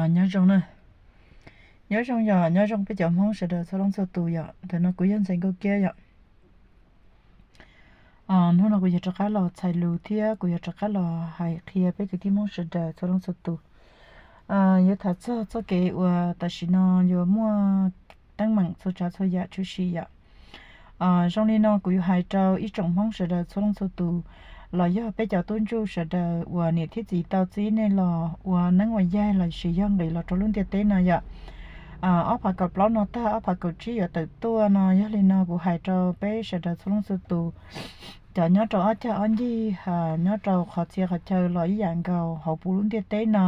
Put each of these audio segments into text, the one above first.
Nyob zoo na, nyob zoo yom, nyob zoo peb cov Hmoob sawv daws txhua leej txhua tus yom. Ntawm no kuv yog Ntxhais Nkauj Kiab yom. Hnub no kuv yog rov qab los txhais lus thiab kuv yog rov qab los hais qhia peb kwv tij Hmoob sawv daws txhua leej txhua tus. Yuav tham txog txoj kev uas tam sim no yuav muaj teeb meem txhua tsav txhua yam tshwm sim yom. Zoo li no kuv yuav hais rau ib tsoom Hmoob sawv daws txhua leej txhua tus, los yog peb cov tub ntsuj sawv daws uas niam thiab txiv tau txib nej los ua neeb ua yaig los sis yog nqis los rau lub ntiaj teb no yom. Ob phav kaum plaub no tag ob phav kaum tsib yuav tawm tuaj no, yog li no kuv hais rau peb sawv daws txhua leej txhua tus, cov nyob rau ob cag ob ncig, nyob rau qhov txhia qhov chaw los ib yam nkaus hauv puv lub ntiaj teb no,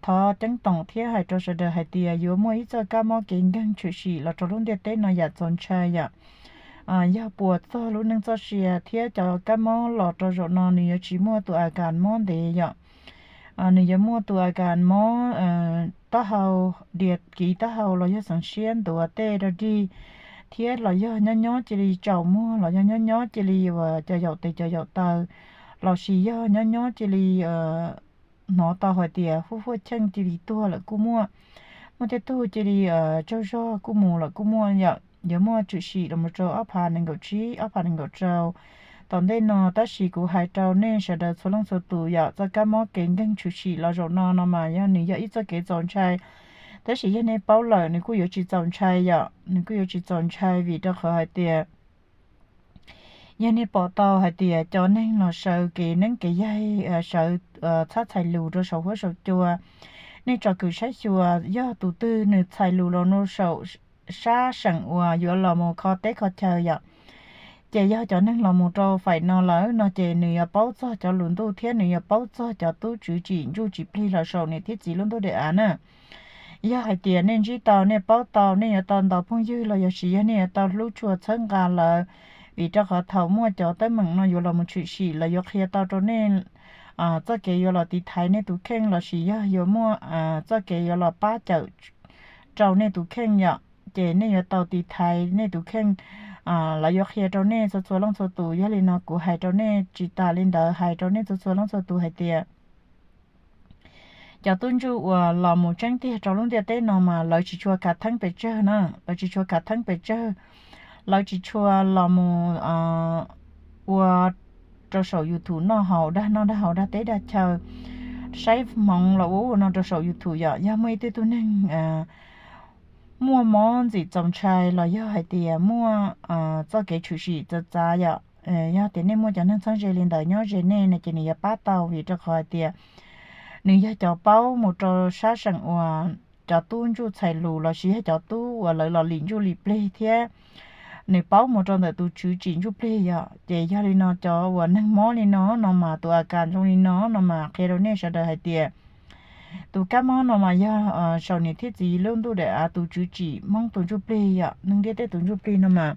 thov ceeb toom thiab hais rau sawv daws hais tias yuav muaj ib txoj kab mob kev nkeeg tshwm sim los rau lub ntiaj teb no yam txaus ntshai yom. Yog puas txog lub neej txoj sia thiab cov kab mob los rau zaum no nws yuav tsis muaj tus a kas mob ntev yom. Nws yuav muaj tus a kas mob taub hau, dias kiv taub hau los yog xeev siab ntuav tej dog dig, thiab los yog nyob nyob cia li tsaus muag los yog nyob nyob cia li uas cov yaum tes cov yaum taw, los sis yog nyob nyob cia li hnov tau hais tias huaj huaj cheej cia li tuag lawm kuj muaj. Muaj tej tug cia li tsaug zog kuj mus lawm kuj muaj yom. Yuav muaj tshwm sim los mus rau ob phav nees nkaum tsib ob phav nees nkaum rau tom ntej no, tab sis kuv hais rau nej sawv daws txhua leej txhua tus yom, txoj kab mob kev nkeeg tshwm sim los zaum no no mas yog nws yog ib txoj kev txaus ntshai. Tab sis yog nej paub lawm nws kuj yuav tsis txaus ntshai yom, nws kuj yuav tsis txaus ntshai vim rau qhov hais tias yog nej pom tau hais tias cov neeg los sawv kev neeb kev yaig, sawv txhab txhais lus rau saum huab saum cua, nej tsom kwm saib xyuas yog tus twg nws txhais lus los rau saum sab seem uas yuav los mus kho teb kho chaw yom. Ces yog cov neeg los mus rau faim no lawm no ces nws yuav paub txog cov lus ntuj thiab nws yuav paub txog cov tub tswv tsim ntsuj tsim plig los saum niam thiab txiv lub ntuj dej av na. Yog hais tias nej ntsib tau, nej paub tau, nej yuav tau ntaus phooj ywg los yog sis yog nej yuav tau hlub tshua txhawb nqa lawv, vim rau qhov thaum muaj cov teeb meem no yuav los mus tshwm sim, lawv yuav qhia tau rau nej txoj kev yuav los tiv thaiv nej tus kheej los sis yog yuav muaj txoj kev yuav los pab cawm rau nej tus kheej yom. Ces nej yuav tau tiv thaiv nej tus kheej, lawv yuav qhia rau nej txhua txhua leej txhua tus. Yog li no kuv hais rau nej tsis tas li ntawd, hais rau nej txhua txhua leej txhua tus hais tias cov tub ntsuj uas los mus tseeb tiag rau lub ntiaj teb no mas lawv tsis tshua khav theeb pes tsawg na, lawv tsis tshua khav theeb pes tsawg, lawv tsis tshua los mus ua rau saum YouTube noj haus dag noj dag haus dag teb dag chaw, saib hmoov los ua ua no rau saum YouTube yom. Yog muaj ib tug tug neeg muaj mob ntxim txaus ntshai los yog hais tias muaj txoj kev tshwm sim txawv txav yom, yog tias nej muaj cov neeg txheeb ze li ntawd nyob ze nej no ces nws yuav pab tau, vim rau qhov hais tias nws yog cov paub mus rau sab seem uas cov tub ntsuj txhais lus los sis yog cov tub uas lawv los lim ntsuj lim plig thiab nws paub mus rau ntawm tus tswv tsim ntsuj plig yom. Ces yog li no cov uas neeg mob li no no mas tus a kas zoo li no no mas qhia rau nej sawv daws hais tias tus kab mob no mas yog saum niam thiab txiv lub ntuj daim av tus tswv tsim Hmoob tus ntsuj plig yom, neeg ntiaj teb tus ntsuj plig no mas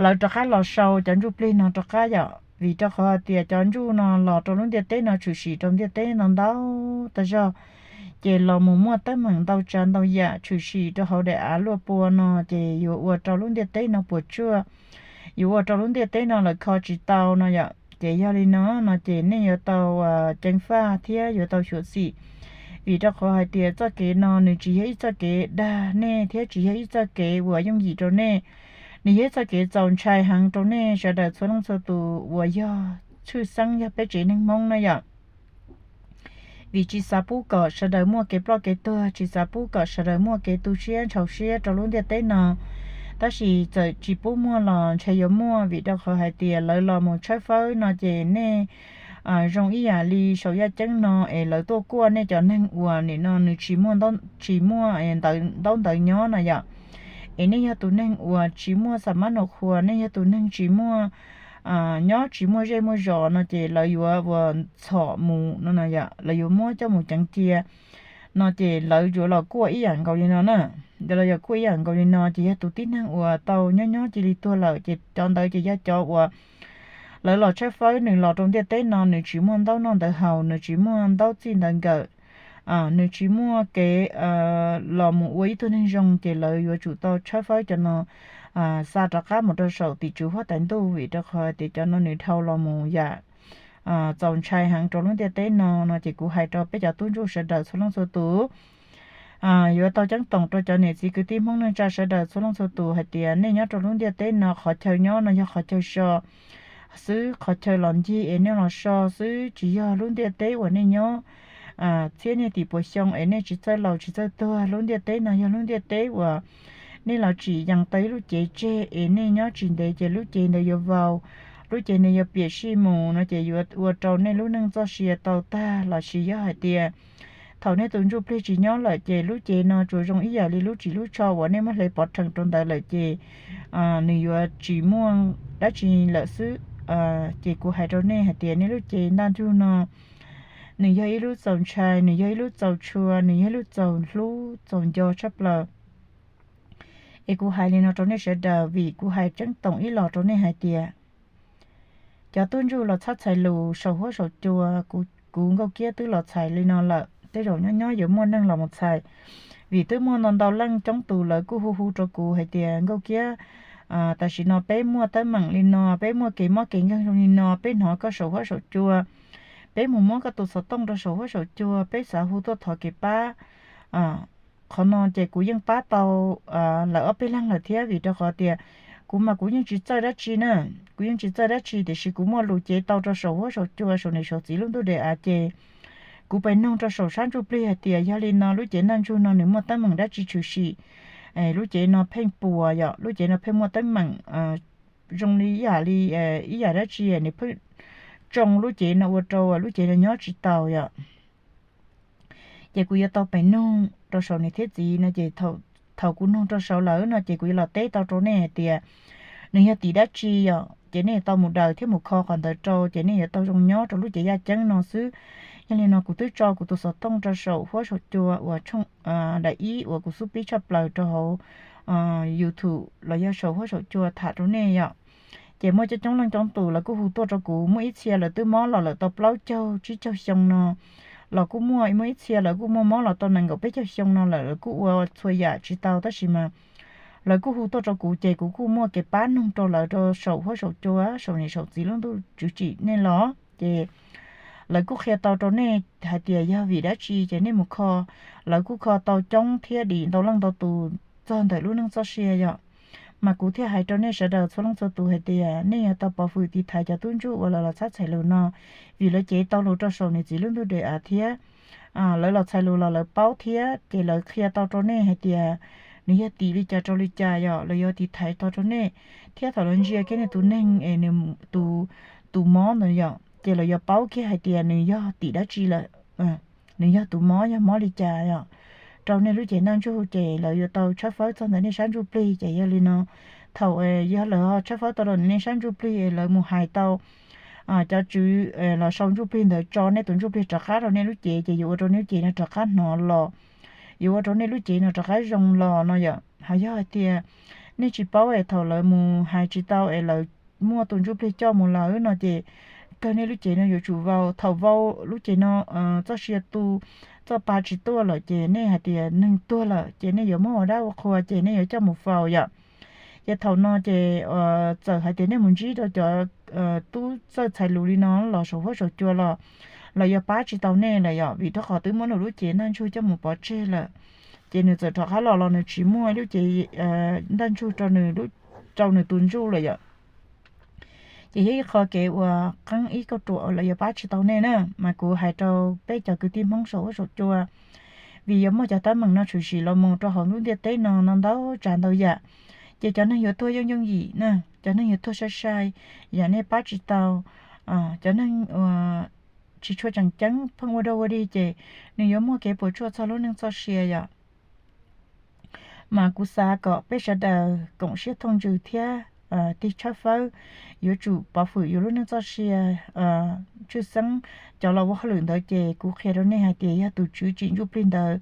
lawv rov qab los sau cov ntsuj plig no rov qab yom, vim rau qhov hais tias cov ntsuj no los rau lub ntiaj teb no tshwm sim rau ntiaj teb no ntau tag zog. Ces los mus muaj teeb meem ntau tsav ntau yam tshwm sim rau hauv daim av luaj pua no ces yuav ua rau lub ntiaj teb no puas tsuaj, yuav ua rau lub ntiaj teb no lawv kho tsis tau no yom. Ces yog li no no ces nej yuav tau ceev faj thiab yuav tau xyuam xim, vim rau qhov hais tias txoj kev no nws tsis yog ib txoj kev dag nej thiab tsis yog ib txoj kev uas yooj yim rau nej. Nws yog ib txoj kev txaus ntshai heev rau nej sawv daws txhua leej txhua tus uas yog tshwj xeeb yog peb tsev neeg Hmoob na yom. Vim tsis xav pub kom sawv daws muaj kev ploj kev tuag, tsis xav pub kom sawv daws muaj kev tu siab ntshau siab rau lub ntiaj teb no. Tab sis txawm tsis pub muaj los ntshe yuav muaj, vim rau qhov hais tias lawv los mus tshawb fawb no ces nej zoo ib yam li saum yaj ceeb no es lawv tuaj kuaj nej cov neeg uas nim no nws tsis muaj, tsis muaj ntaub ntawv nyob no yom. Es nej yog tus neeg uas tsis muaj xa mab nus qhuas, nej yog tus neeg tsis muaj, nyob tsis muaj zej muaj zos no ces lawv yuav ua txhom mus no no yom, lawv yuav muab coj mus ceev cia no ces lawv yuav los kuaj ib yam nkaus li no na. Lawv yuav kuaj ib yam nkaus li no ces yog tus tib neeg uas tau nyob nyob cia li tuag lawm ces cov ntawd ces yog cov uas lawv los tshawb fawb, nws los rau ntiaj teb no nws tsis muaj ntaub noj ntawv haus, nws tsis muaj ntaub txij ntawv nkawm, nws tsis muaj kev los mus ua ib tug neeg zoo ces lawv yuav tsum tau tshawb fawb cov no xa rov qab mus rau saum tim tswv huab tais ntuj, vim rau qhov tias cov no nws dhau los mus yam txaus ntshai heev rau lub ntiaj teb no no ces kuv hais rau peb cov tub ntsuj sawv daws txhua leej txhua tus, yuav tau ceeb toom rau cov niam txiv kwv tij Hmoob neej tsa sawv daws txhua leej txhua tus hais tias nej nyob rau lub ntiaj teb no qhov chaw nyob no yog qhov chaw so xwb, qhov chaw los ncig es nej los so xwb, tsis yog lub ntiaj teb uas nej nyob txhiab niaj tim puas xyoo es nej tsis txawj laus tsis txawj tuag. Lub ntiaj teb no yog lub ntiaj teb uas nej los tsim yees tau ib lub cev tseg es nej nyob tsis ntev ces lub cev ntawd yuav vau, lub cev ntawd yuav piam sij mus no ces yuav ua rau nej lub neej txoj sia tau tag. Los sis yog hais tias thaum nej tus ntsuj plig tsis nyob lawm ces lub cev no tsuas zoo ib yam li lub ris lub tsho uas nej muab hle pov rhees rau ntawd lawm ces nws yuav tsis muaj dab tsi lawm xwb. Ces kuv hais rau nej hais tias nej lub cev ntaj ntsug no nws yog ib lub txaus ntshai, nws yog ib lub txaus tshua, nws yog ib lub txaus hlub txaus nco tshaj plaws. Es kuv hais li no rau nej sawv daws vim kuv hais ceeb toom ib los rau nej hais tias cov tub ntsuj los txhab txhais lus saum huab saum cua, kuv Nkauj Kiab twb los txhais li no lawm, tej zaum nyob nyob yuav muaj neeg los mus txhais, vim twb muaj ntau ntau leej coob tus lawv kuj hu hu rau kuv hais tias Nkauj Kiab, tam sim no peb muaj teeb meem li no, peb muaj kev mob kev nkeeg zoo li no, peb hnov koj saum huab saum cua, peb mus muab koj tus xov tooj rau saum huab saum cua, peb xav hu tuaj thov kev pab. Qhov no ces kuv yeej pab tau lawv ob peb leeg lawm thiab, vim rau qhov tias kuv mas kuv yeej tsis txawj dab tsi na, kuv yeej tsis txawj dab tsi tiam sis kuv muaj lus cev tau rau saum huab saum cua saum niam saum txiv lub ntuj dej av ces kuv pais noog rau saum sab ntsuj plig hais tias yog li no lub cev ntaj ntsug no nws muaj teeb meem dab tsi tshwm sim, lub cev no pheej puas yom, lub cev no pheej muaj teeb meem zoo li ib yam li ib yam dab tsi nws pheej tsoo lub cev no ua rau lub cev no nyob tsis taus yom. Ces kuv yuav tau pem noog rau saum niam thiab txiv no ces thaum kuv noog rau saud lawm no ces kuv yuav los teb tau rau nej hais tias nws yog tim dab tsi yom, ces nej yuav tau mus daws thiab mus kho qhov ntawd rau ces nej yuav tau zoo nyob rau lub cev yaj ceeb no xwb. Yog li no kuv twb tso kuv tus xov tooj rau saum huab saum cua uas tshooj daim ib uas kuv xub pib tshaj plaws rau hauv YouTube los yog saum huab saum cua tham rau nej yom. Ces muaj coob coob leej coob tus lawv kuj hu tuaj rau kuv, muaj ib txhia lawv twb mob los lawm tau plaub caug tsib caug xyoo no los kuj muaj, muaj ib txhia lawv kuj muaj mob los tau nees nkaum peb caug xyoo no lawm, lawv kuj ua txhua yam tsis tau tab sis mas lawv kuj hu tuaj rau kuv ces kuv kuj muaj kev pab noog rau lawv rau saum huab saum cua saum niam saum txiv lub ntuj tswv tsim nej los ces lawv kuj qhia tau rau nej hais tias yog vim dab tsi ces nej mus kho. Lawv kuj kho tau coob thiab dim ntau leej ntau tus txog ntawm lub neej txoj sia yom. Mas kuv thiaj hais rau nej sawv daws txhua leej txhua tus hais tias nej yuav tau pov hwm tiv thaiv cov tub ntsuj uas lawv los txhab txhais lus no, vim lawv cev tau lus rau saum niam txiv lub ntuj dej av thiab lawv los txhais lus los lawv paub thiab ces lawv qhia tau rau nej hais tias nws yog tim li cas rau li cas yom, lawv yuav tiv thaiv tau rau nej. Thiab thaum lawv ntsia kiag nej tus neeg es nws tus, tus mob ntawd yom ces lawv yuav paub kiag hais tias nws yog tim dab tsi lawm, nws yog tus mob yog mob li cas yom, rau nej lub cev ntaj ntsug ces lawv yuav tau tshawb fawb txog ntawm nej sab ntsuj plig. Ces yog li no thaum yog lawv tshawb fawb tau rau nej sab ntsuj plig lawv mus hais tau cov tswv los sau ntsuj plig ntawd tso nej tus ntsuj plig rov qab rau nej lub cev ces yuav ua rau nej lub cev no rov qab hnov los, yuav ua rau nej lub cev no rov qab zoo los no yom. Ho yog hais tias nej tsis paub es thaum lawv mus hais tsis tau es lawv muaj tus ntsuj plig coj mus lawm no ces kawg nej lub cev no yuav tsum vau. Thaum vau lub cev no txoj sia tu, txoj pa tsis tuaj lawm ces nej hais tias neeg tuag lawm ces nej yuav muab ua dab ua qhua ces nej yuav coj mus faus yom. Ces thaum no ces txawm hais tias nej mus ntsib rau cov tub txawj txhais lus li no los saum huab saum cua los lawv yuav pab tsis tau nej lawm yom, vim rau qhov twb muab nws lub cev ntaj ntsug coj mus pov tseg lawm. Ces nws txawm rov qab los los nws tsis muaj lub cev ntaj ntsug rau nws, rau nws tus ntsuj lawm yom. Ces yog ib qho kev uas qeeb ib kauj ruam uas lawv yuav pab tsis tau nej na. Mas kuv hais rau peb cov kwv tij Hmoob saum huab saum cua, vim yuav muaj cov teeb meem no tshwm sim los mus rau hauv lub ntiaj teb no no ntau tsav ntau yam. Ces cov neeg yuav tuag yooj yooj yim na, cov neeg yuav tuag sai sai, yam nej pab tsis tau, cov neeg tsis tshua tseem ceeb pheej ua dog ua dig ces nws yuav muaj kev puas tsuaj txog lub neej txoj sia yom. Mas kuv xav kom peb sawv daws koom siab thooj ntsws thiab tig tshawb fawb, yuav tsum pov hwm yus lub neej txoj sia tshwj xeeb. Cov los ua hauj lwm ntawd ces kuv qhia rau nej hais tias yog tus tswv tsim ntsuj plig ntawd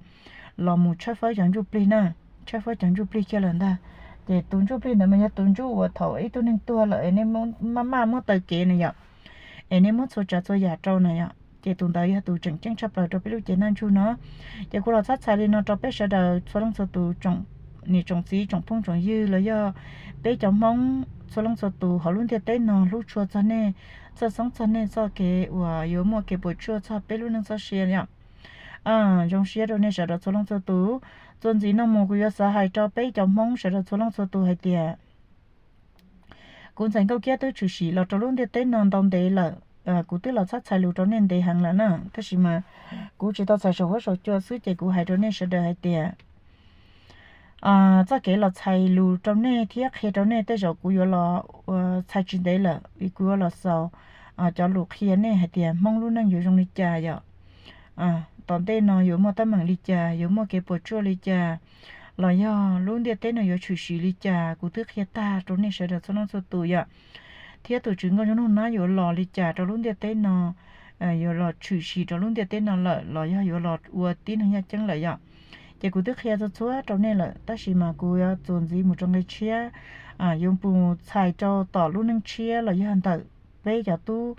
los mus tshawb fawb cov ntsuj plig na, tshawb fawb cov ntsuj plig kiag lawm ntag. Ces tus ntsuj plig ntawd mas yog tus ntsuj uas thaum ib tug neeg tuag lawm es nej maj maj muab taw kev na yom, es nej muab txhua tsav txhua yam rau na yom, ces tus ntawd yog tus tseem ceeb tshaj plaws rau peb lub cev ntaj ntsug no. Ces kuv los txhab txhais li no rau peb sawv daws txhua leej txhua tus tsoom niam tsoom txiv tsoom phooj tsoom ywg los yog peb cov Hmoob txhua leej txhua tus hauv lub ntiaj teb no hlub tshua txog nej, txhawj xeeb txog nej txoj kev uas yuav muaj kev puas tsuaj txog peb lub neej txoj sia yom. Zoo siab rau nej sawv daws txhua leej txhua tus. Txuas ntxiv no mus kuv yuav xav hais rau peb cov Hmoob sawv daws txhua leej txhua tus hais tias kuv ntxhais Nkauj Kiab twb tshwm sim los rau lub ntiaj teb no ntau ntev lawm. Kuv twb los txhab txhais lus rau nej ntev heev lawm na, tab sis mas kuv tsis tau txhais saum huab saum cua xwb ces kuv hais rau nej sawv daws hais tias txoj kev los txhais lus rau nej thiab qhia rau nej tej zaum kuv yuav los txhais tsis ntev lawm vim kuv yuav los xaus cov lus qhia nej hais tias Hmoob lub neej yuav zoo li cas yom. Tom ntej no yuav muaj teeb meem li cas, yuav muaj kev puas tsuaj li cas, los yog lub ntiaj teb no yuav tshwm sim li cas, kuv twb qhia tag rau nej sawv daws txhua leej txhua tus yom. Thiab tus Tswv Nkauj Nraug Nab yuav los li cas rau lub ntiaj teb no, yuav los tshwm sim rau lub ntiaj teb no lawm los yog yuav los ua tib neeg yaj ceeb lawm yom. Ces kuv twb qhia txhua txhua rau nej lawm, tab sis mas kuv yuav txuas ntxiv mus rau nqe tshiab, yuav mus txhais rau tom lub neej tshiab los yog ntawm peb cov tub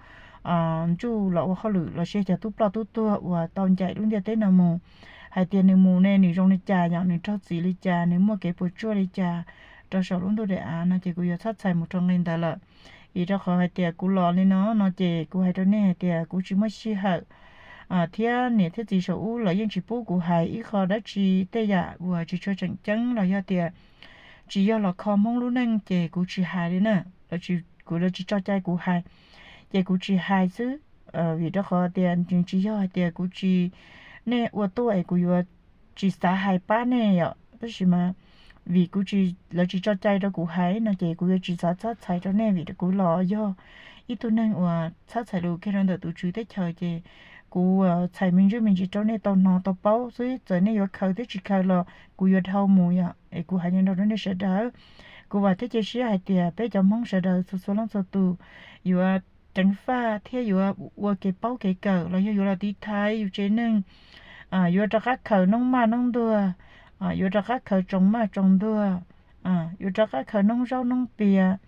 ntsuj los ua hauj lwm los sis cov tub ploj tub tuag uas tau ncaim lub ntiaj teb no mus, hais tias nws mus ne nws zoo li cas yom, nws raug txim li cas, nws muaj kev puas tsuaj li cas rau saum lub ntuj daim av no ces kuv yuav txhab txhais mus rau nqe ntawd lawm. Vim rau qhov hais tias kuv los li no no ces kuv hais rau nej hais tias kuv tsis muaj sij hawm, thiab niam thiab txiv saum ub lawv yeej tsis pub kuv hais ib qho dab tsi tej yam uas tsis tshua tseem ceeb los yog tias tsis yog los kho Hmoob lub neej ces kuv tsis hais li na. Kuv, lawv tsis tso cai kuv hais ces kuv tsis hais xwb. Vim rau qhov tias nws tsis yog hais tias kuv tsis, nej ua tuaj es kuv yuav tsis xav hais pab nej yom, tab sis mas vim kuv tsis, lawv tsis tso cai rau kuv hais no ces kuv yuav tsis xav txhab txhais rau nej vim kuv los yog ib tug neeg uas txhab txhais lus kiag rau ntawm tus Tswv teb chaws ces kuv txhais me ntsis me ntsis rau nej tau hnov tau paub xwb, txawm nej yuav khaws thiab tsis khaws los kuv yuav dhau mus yom. Es kuv hais li no rau nej sawv daws, kuv vam thiab cia siab hais tias peb cov Hmoob sawv daws txhua txhua leej txhua tus yuav ceev faj thiab yuav ua kev paub kev kawm los yog yuav los tiv thaiv yus tsev neeg, yuav rov qab khaws noob maj noob ntuag, yuav rov qab khaws tsoos maj tsoos ntuag, yuav rov qab khaws noob zaub noob pias,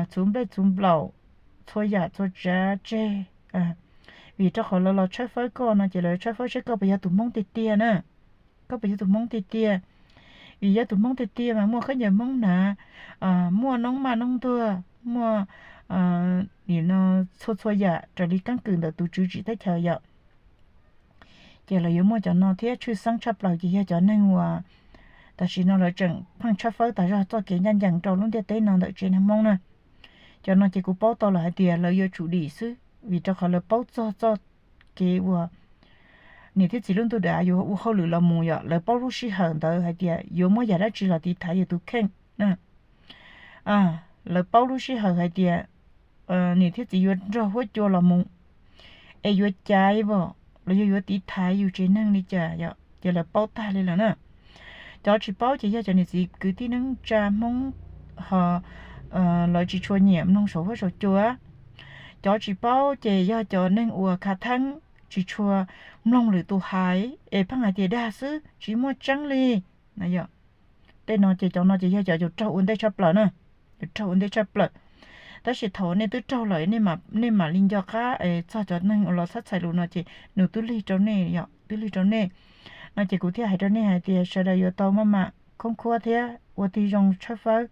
txhuv nplej txhuv nplaum, txhua yam txhua tsav tseg. Vim rau qhov lawv los tshawb fawb koj no ces lawv tshawb fawb seb koj puas yog tus Hmoob tiag tiag na. Koj puas yog tus Hmoob tiag tiag? Vim yog tus Hmoob tiag tiag mas muaj khaub ncaws Hmoob hnav, muaj noob maj noob ntuag, muaj nim no txhua txhua yam raws li keeb kwm ntawm tus Tswv tsim teb chaws yom. Ces lawv yuav muaj cov no thiab tshwj xeeb tshaj plaws ces yog cov neeg uas tam sim no lawv tseem pheej tshawb fawb tas zog txoj kev ncaj ncees rau lub ntiaj teb no ntawm tsev neeg Hmoob na. Cov no ces kuv paub tau lawm hais tias lawv yuav tsum dim xwb, vim rau qhov lawv paub txog txoj kev uas niam thiab txiv lub ntuj daim av yuav ua hauj lwm los mus yom, lawv paub lub sij hawm ntawd hais tias yuav muab yam dab tsi los tiv thaiv yus tus kheej. Lawv paub lub sij hawm hais tias niam thiab txiv yuav nrog huab cua los mus, es yuav caiv vom los yog yuav tiv thaiv yus tsev neeg li cas yom, ces lawv paub tag li lawm na. Cov tsis paub ces yog cov niam txiv kwv tij neej tsa Hmoob ho lawv tsis tshua nyiam mloog saum huab saum cua. Cov tsis paub ces yog cov neeg uas khav theeb tsis tshua mloog lwm tus hais es pheej hais tias dag xwb tsis muaj tseeb li. Tej no ces cov no ces yog cov yuav raug ua ntej tshaj plaws na, yuav raug ua ntej tshaj plaws. Tab sis thaum nej twb raug lawm nej mam li nco qab txog cov neeg uas los txhab txhais lus no ces nws twb lig rau nej yom, twb lig rau nej. No ces kuv thiaj hais rau nej hais tias sawv daws yuav tau maj mam khoob khuab thiab ua tig zoo tshawb fawb,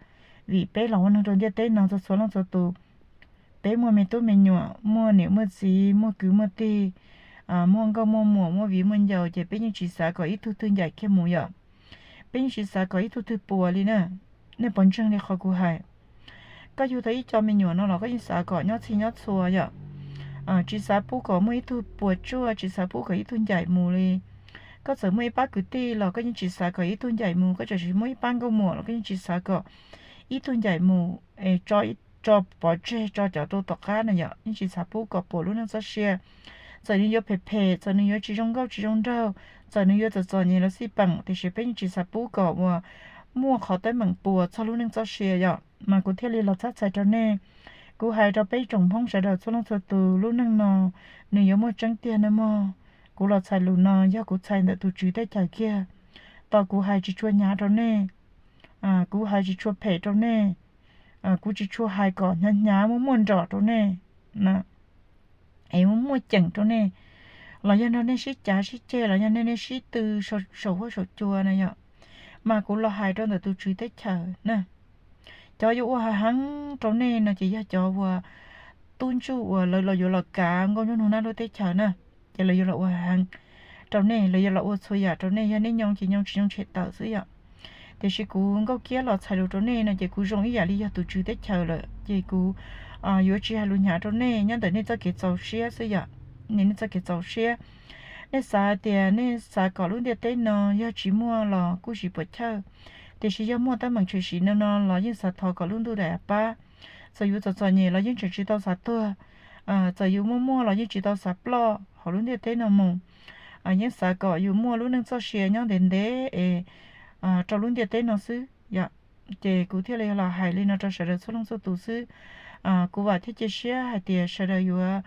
vim peb los ua neeg rau ntiaj teb no txhua txhua leej txhua tus, peb muaj me tub me nyuam, muaj niam muaj txiv, muaj kwv muaj tij, muaj nkauj muaj muam, muaj viv muaj ncaus ces peb yeej tsis xav kom ib tug twg ncaim kiag mus yom. Peb yeej tsis xav kom ib tug twg puas li na. Nej puas ntseeg li qhov kuv hais? Koj yug tau ib co me nyuam no los koj yeej xav kom nyob txhij nyob txhua yom. Tsis xav pub kom muaj ib tug puas tsuaj, tsis xav pub kom ib tug ncaim mus li. Koj txawm muaj ib pab kwv tij los koj yeej tsis xav kom ib tug ncaim mus, koj txawm muaj ib pab nkauj muam los koj yeej tsis xav kom ib tug ncaim mus es tso pov tseg tso cov rau tom qab na yom, yeej tsis xav pub kom puas lub neej txoj sia. Txawm nws yuav phem phem, txawm nws yuav tsis zoo nkauj tsis zoo nraug, txawm nws yuav txom txom nyem los xij peem, tiam sis peb yeej tsis xav pub kom uas muaj qhov teeb meem puas txog lub neej txoj sia yom. Mas kuv thiaj li los txhab txhais rau nej, kuv hais rau peb tsoom Hmoob sawv daws txhua leej txhua tus, lub neej no nws yuav muaj tseeb tiag na mog. Kuv los txhais lus no yog kuv txhais ntawm tus Tswv teb chaws kiag, tos kuv hais tsis tshua hnyav rau nej, kuv hais tsis tshua phem rau nej, kuv tsis tshua hais kom hnyav hnyav muaj muaj nrom rau nej, es muaj muaj ceem rau nej, los yog nrog nej sib cav sib ceg los yog nej nej sib tw saum huab saum cua na yom. Mas kuv los hais rau ntawm tus tswv teb chaws na, cov yuav ua hav heev rau nej no ces yog cov uas tub ntsuj uas lawv los yuav los kav nkauj nruab nug nab lub teb chaws na, ces lawv yuav los ua hav heev rau nej, lawv yuav los ua txhua yam rau nej, yog nej nyoo ces nyoo, tsis nyoo tshem tawm xwb yom. Tiam sis kuv Nkauj Kiab los txhais lus rau nej no ces kuv zoo ib yam li yog tus tswv teb chaws lawm ces kuv yuav tsis hais lus hnyav rau nej nyob ntawm nej txoj kev txaus siab xwb yom. Nej txoj kev txaus siab, nej xav tias nej xav kom lub ntiaj teb no yog tsis muaj los kuj tsis puas chawj, tiam sis yog muaj teeb meem tshwm sim no no los yeej xav thov kom lub ntuj daim av pab. Txawm yus txom txom nyem los yeej tseem tsis tau xav tuag, txawm yus muaj muaj los yeej tsis tau xav ploj hauv lub ntiaj teb no mus. Yeej xav kom yus muaj lub neej txoj sia nyob ntev ntev es rau lub ntiaj teb no xwb yom. Ces kuv thiaj li los hais li no rau sawv daws txhua leej txhua tus xwb. Kuv vam thiab cia siab hais tias sawv daws yuav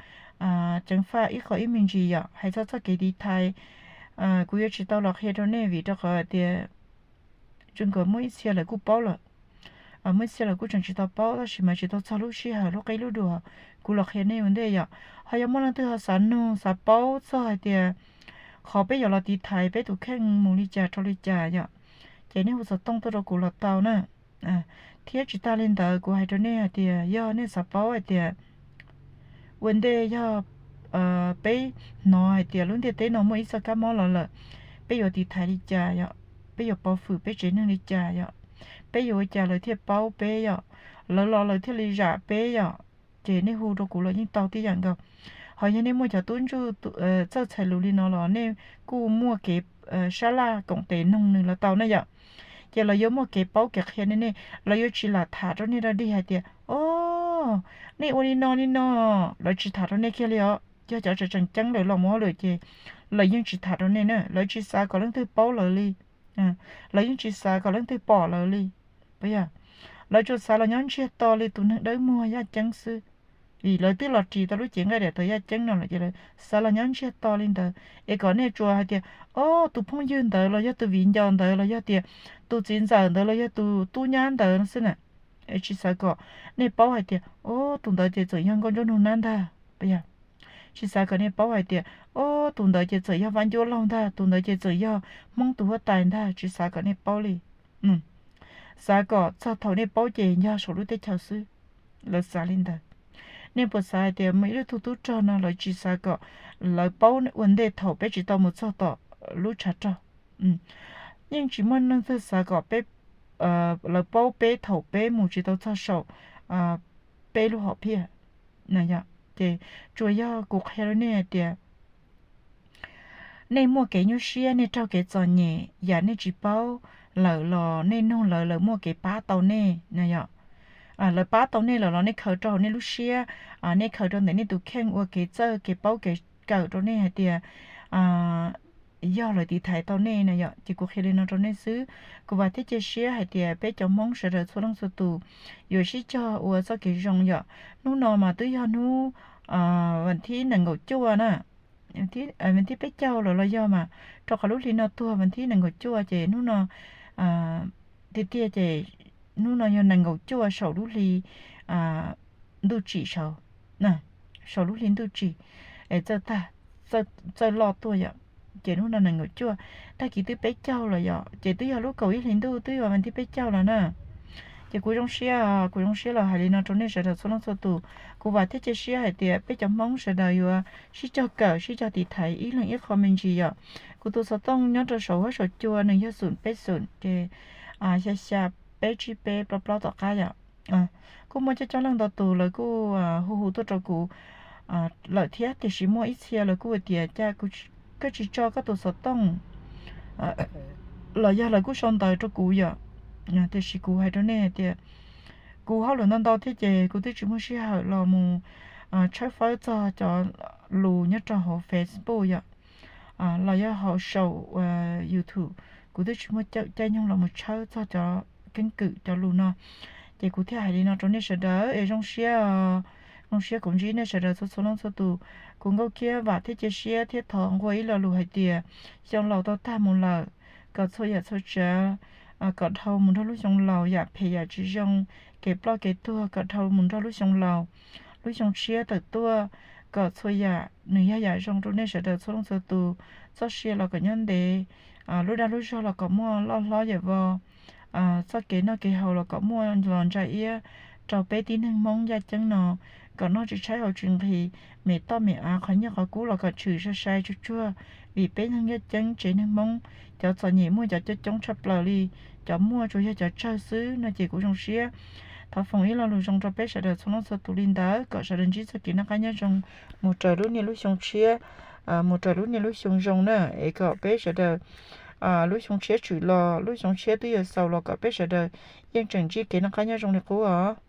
ceev faj ib qho ib me ntsis yom. Hais txog txoj kev tiv thaiv, kuv yuav tsis tau los qhia rau nej vim rau qhov tias zoo nkaus muaj ib txhia lawv kuj paub lawm, muaj ib txhia lawv kuj tseem tsis tau paub, tab sis mas tsis tau txog lub sij hawm lub qib lub dua kuv los qhia nej ua ntej yom. Ho yog muaj leej twg ho xav nug xav paub txog hais tias qhov peb yuav los tiv thaiv peb tus kheej mus li cas rau li cas yom, ces nej hu xov tooj tuaj rau kuv los tau na. Thiab tsis tas li ntawd kuv hais rau nej hais tias yog nej xav paub hais tias ua ntej yog peb hnov hais tias lub ntiaj teb no muaj ib txoj kab mob los lawm, peb yuav tiv thaiv li cas yom, peb yuav pov hwm peb tsev neeg li cas yom, peb yuav ua cas lawv thiaj paub peb yom, lawv los lawv thiaj li zam peb yom, ces nej hu rau kuv los yeej tau tib yam nkaus. Ho yog nej muaj cov tub ntsuj txawj txhais lus li no los nej kuj muaj kev sab laj koom tes noog nws los tau na yom. Ces lawv yuav muaj kev paub kev qhia nej, nej, lawv yuav tsis lam tham rau nej dog dig hais tias o, nej ua li no li no, lawv tsis tham rau nej kiag li os. Yog cov tseem tseem ceeb lawm los mus hauj lwm ces lawv yeej tsis tham rau nej na, lawv tsis xav kom leej twg paub lawv li. Lawv yeej tsis xav kom leej twg pom lawv li. Puas yog? Lawv tsuas xav los nyob ntsiag to li tus neeg dawb muag yaj ceeb xwb, vim lawv twb los ris tau lub cev nqaij daim tawv yaj ceeb no lawm ces lawv xav los nyob ntsiag to li ntawd es kom nej tsuas hais tias o, tus phooj ywg ntawd los yog tus viv ncaus ntawd los yog tias tus txiv ntxawm ntawd los yog tus tub nyab ntawd no xwb na. Tsis xav kom nej paub hais tias o, tus ntawd ces txawm yog nkauj nruab nug nab ntag. Tsis xav kom nej paub hais tias o, tus ntawd ces txawm yog Vaj Ncuab Laug ntag, tus ntawd ces txawm yog Hmoob tus huab tais ntag, tsis xav kom nej paub li. Xav kom txog thaum nej paub ces yog saum lub teb chaws xwb, lawv xav li ntawd. Nej puas xav hais tias muaj ib lub tug tub rog no lawv tsis xav kom lawv paub ua ntej thaum peb tsis tau mus txog tom lub tshav rog? Yeej tsis muaj neeg twg xav kom peb, lawv paub peb thaum peb mus tsis tau txog saum peb lub hom phiaj. Ces tsuas yog kuv qhia rau nej hais tias nej muaj kev nyuaj siab, nej raug kev txom nyem, yam nej tsis paub lawm los nej nug lawv, lawv muaj kev pab tau nej na yom. Lawv pab tau nej lawm los nej khaws rau hauv nej lub siab, nej khaws rau ntawm nej tus kheej ua kev txawj kev paub kev kawm rau nej hais tias yog lawv tiv thaiv tau nej na yom. Ces kuv qhia li no rau nej xwb. Kuv vam thiab cia siab hais tias peb cov Hmoob sawv daws txhua leej txhua tus yuav sib cog ua txoj kev zoo yom. Hnub no mas twb yog hnub vas thib nees nkaum cuaj na, vas thib peb caug lawm los yog mas, rau qhov lub hli no tuag vas thib nees nkaum cuaj ces hnub no tiag tiag ces hnub no yog nees nkaum cuaj saum lub hli ntuj tsim saud, saum lub hli ntuj tsim es txawj tag, txawj loj tuaj yom. Ces hnub no nees nkaum cuaj, tag kis twb peb caug los yom, ces twb yog lub kaum ib hli ntuj twb yog vas thib peb caug los na. Ces kuv zoo siab, kuv zoo siab los hais li no rau nej sawv daws txhua leej txhua tus. Kuv vam thiab cia siab hais tias peb cov Hmoob sawv daws yuav sib cog kawm sib cog tiv thaiv ib leeg ib qho me ntsis yom. Kuv tus xov tooj nyob rau saum huab saum cua nws yog xoom peb xoom ces xya xya peb tsib peb plaub plaub tom qab yom. Kuj muaj coob coob leej ntau tus lawv kuj hu hu tuaj rau kuv lawm thiab, tiam sis muaj ib txhia lawv kuj hais tias cas koj tsis tso koj tus xov tooj los yog lawv kuj sau ntawv rau kuv yom. Tiam sis kuv hais rau nej hais tias kuv hauj lwm ntau ntau thiab ces kuv twb tsis muaj sij hawm los mus tshawb fawb txog cov lus nyob rau hauv Facebook yom, los yog hauv saum YouTube, kuv twb tsis muaj caij nyoog los mus tshawb txog cov keeb kwm cov lus no. Ces kuv thiaj hais li no rau nej sawv daws es zoo siab, zoo siab kuv ntsib nej sawv daws txhua txhua leej txhua tus. Kuv Nkauj Kiab vam thiab cia siab thiab thov nqua ib lo lus hais tias xyoo laus tau tag mus lawm, kom txhua yam txhua tsav kom dhau mus nrog lub xyoo laus, yam phem yam tsis zoo, kev ploj kev tuag kom dhau mus nrog lub xyoo laus, lub xyoo tshiab tawm tuaj, kom txhua yam nws yog yam zoo rau nej sawv daws txhua leej txhua tus. Txoj sia los kom nyob ntev, lub dag lub zog los kom muaj loj hlob yawm vos, txoj kev noj kev haus los kom muaj los ntsa iab rau peb tib neeg Hmoob yaj ceeb no, kom noj tsis tshaib haus tsis nqhis, me toj me av qhov nyiaj qhov kub los kom tshwm sai sai tsuag tsuag, vim peb neeg yaj ceeb tsev neeg Hmoob, cov txom nyem muaj cov coob coob tshaj plaws li, cov muaj tsuas yog cov tsawg xwb no ces kuv zoo siab thov foom ib lo lus zoo rau peb sawv daws txhua leej txhua tus li ntawd kom sawv daws ntsib txoj kev noj qab nyob zoo mus raws lub niaj lub xyoo tshiab, mus raws lub niaj lub xyoo zoo na, es kom peb sawv daws lub xyoo tshiab tshwm los lub xyoo tshiab twb yuav xaus los kom peb sawv daws yeej tseem ntsib kev noj qab nyob zoo li qub os.